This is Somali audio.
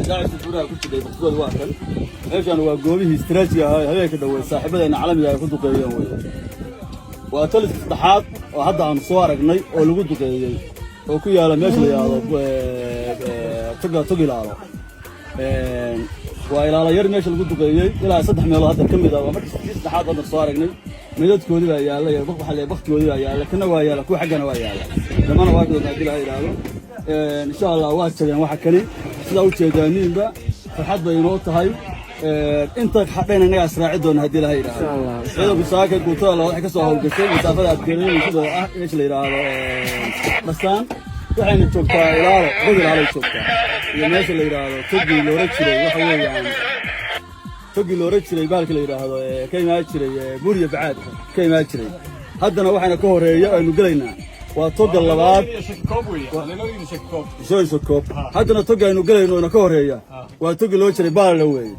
Daacishta buuraha ku jiray baqsigooda waa kan. Meeshaan waa goobihii istiraatijiga ahaa ee habeenka dhoweed saaxiibadeena caalamiga ay ku duqeeyeen weye. Waa taliska saddexaad oo hadda aanu soo aragnay oo lagu duqeeyey oo ku yaala meesha la yidhaahdo toga, Tog Ilaalo. Waa Ilaalo Yar meesha lagu duqeeyey. Ilaa saddex meelood hadda ka mid ah waa markii saddexaad hadda soo aragnay. Midadkoodii baa yaalla iyo waxa la baktigoodii baa yaalla, kana waa yaalla, kuwa xaggana waa yaalla, dhamana waa doonaa haddii la yidhaahdo, insha Allah. Waa jabeen waxa kani, sidaa u jeedaaniinba. Farxad bay inoo tahay. Inta hadhayna innagaa israaci doona haddii la yidhaahdo. Ciidanku saaka guutada labaad waxay ka soo howlgashay masaafada aad garanaysid oo ah meesha la yidhaahdo Dhasaan. Waxayna joogtaa Ilaalo, God Ilaalay joogtaa, iyo meesha la yidhaahdo togii loola jiray. Waxa weeyaan togii loola jiray bahalka la yidhaahdo ka imaan jiray Buuriya Bacaad ka imaan jiray. Haddana waxayna ka horeeya aynu gelaynaa waa toga labaad, soo koob. Haddana toga aynu gelayno ina ka horeeya waa togi loo jiray Baalala weeye.